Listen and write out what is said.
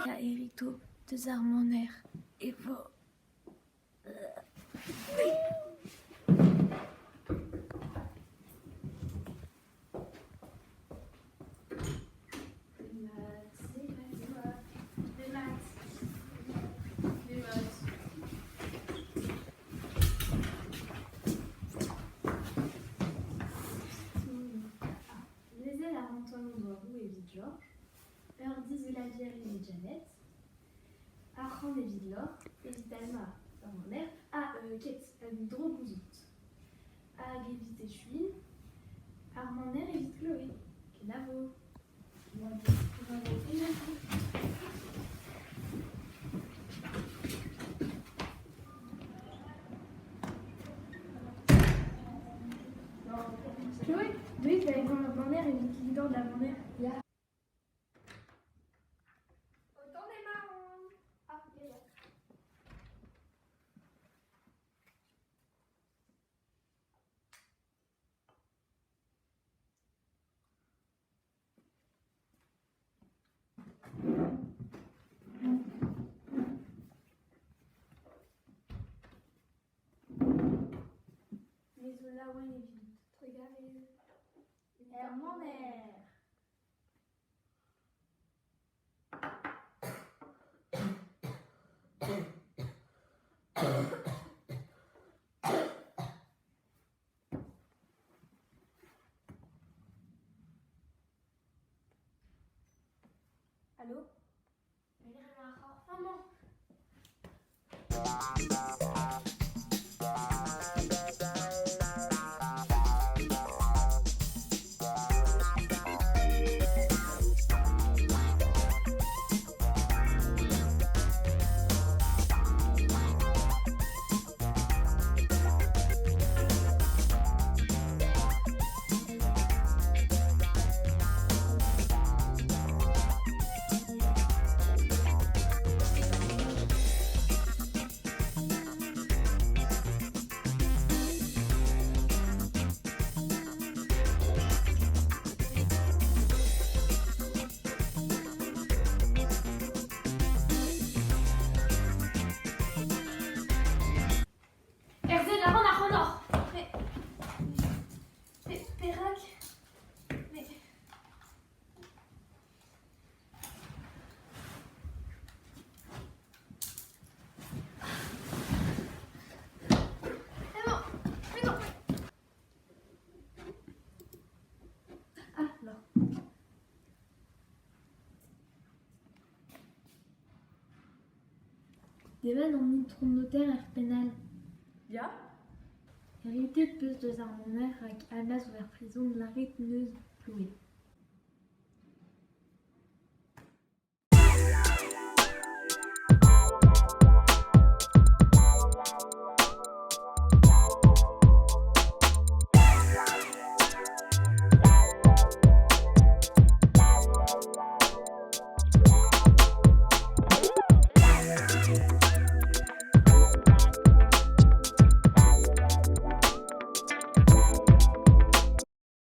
A herito deus ar maner e vo. Lezel a ran taolioù douaroù evit George, ur disglavier evit Janet, arc'hant evit Lors, evit Alma ur maner, ha ket, un dro gouzout. Hag evit echuiñ, ar maner evit Chloé. Kenavo. Chloé, deuit da evañ ur banner evit lidañ da vaner. Ya. O tont emaon. Ah, ya, ya. Me zo laouen evidout. Trugarez. Er maner. Allô? Maman. Herzel a ran ac'hanoc'h. Mais, mais perak Mais... Mais non, mais non. Ah, non. Demat an itron noter er penn all. Ya? Heritet 'peus deus ar maner rak Alma zo er prizon lâret 'neus Chloé.